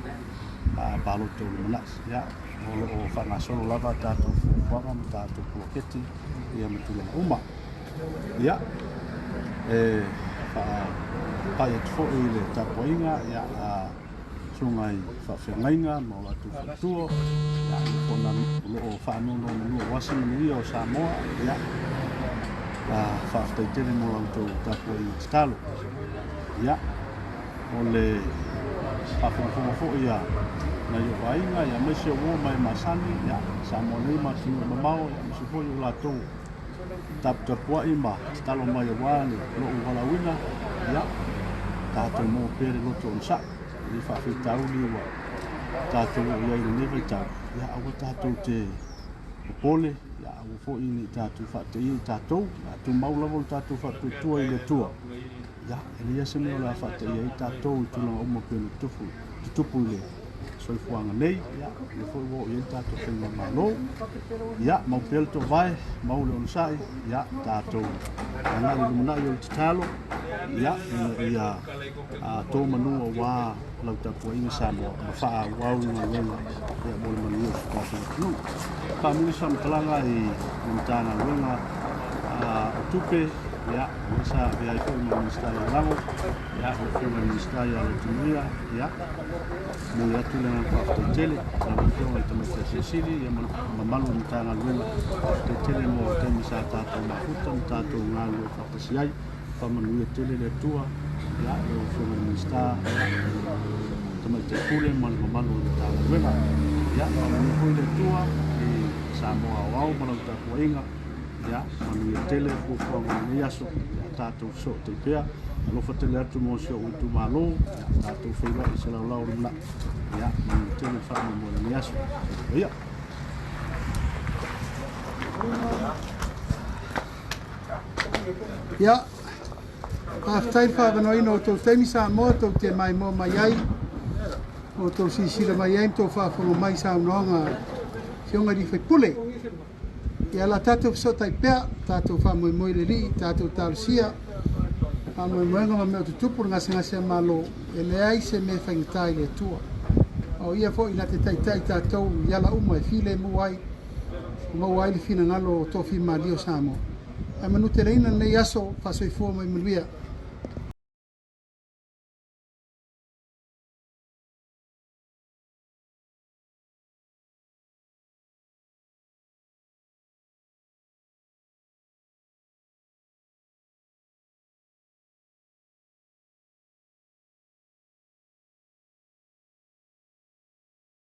palota o lumanai. Ia, o lo o faagasolo lava tatou fuafuaga ma tatou poloketi, ia, ma tulaga uma. Ia, e faapai atu foi i le tapuaiga, ia, a susuga i faafeagaiga ma o latou faletua, ia, o lo o faanonomanu aua se manuia o Samoa. Ia, faafetai tele mo la outou tapuaiga tatalo. Ia, o le faafogafoga foi a nai ou aiga, ia, aemaise o uo ma e masani, ia, Samoa nei ma atunuu mamao, ia, aemaise foi o latou taputapuai ma tatalo mai aua le lou valaauina. Ia, tatou maua pea le loto onosai i faafitauli ua tatou oo i ai i lenei vaitau. Ia, aua tatou te popole, ia, aua foi ne i tatou faateia i tatou, ia, tumau lava le tatou faatuatua i le Atua. Ia, e leai se mea o le a faateia ai tatou i tulaga uma pei ona tutupu i le soifuaga nei. Ia, lea foi ua oo i ai le tatou faigamalo. Ia, mau pea le toovae, mau le onosai, ia, tatou agai i le lumanai o le tatalo, ia, ina ia tō manu aua lau tapuaiga Samoa ma faaauau i galuega, ia, mo le manuia o si tatou atunuu. Faamuli se faamatalaga i le Matagaluega o Tupe, ia, o lea sa avea ai foi ma Minisita Lagolago, ia, le Afioga i le Minisita ia Lautimuia, ia, momoli atu le agaga faafetai tele i lau Afioga i le Tamaitai Silisili, ia, ma le mamalu o le Matagaluega. Faafetai tele mo taimi sa tatou mafuta ma tatou galulue faatasi ai. Faamanuia tele le Atua, ia, lau Afioga i le Minisita, ia, le Tamaitai Pule ma le mamalu o le Matagaluega. Ia, faamanuia foi le Atua i Samoa aoao ma lau tapuaiga. Ia, manuia tele fuafuaga o lenei aso, ia, tatou fesootai pea. Alofa tele atu mo si ou itumalo, ia, tatou feiloai i se laolao o lumanai. Ia, manuia tele le faamoemoe o lenei aso. Soifua ia. Ia, faafetai le faaavanoaina o outou taimi Samoa tou te maimoa mai ai, o outou silasila mai ai ma tou faafofoga mai i saunoaga a Afioga i sui usufono. Ia, la tatou fesootai pea, tatou faamoemoe i le Alii, tatou talosia faamoemoega ma mea o tutupu le gasegase a Malo, e leai se mea faigata i le Atua. A o ia foi na te taitai tatou i ala uma e filemu ai, maua ai le finagalo o tofimalie o Samoa. Ae manuteleina lenei aso, faasoifua mai manuia.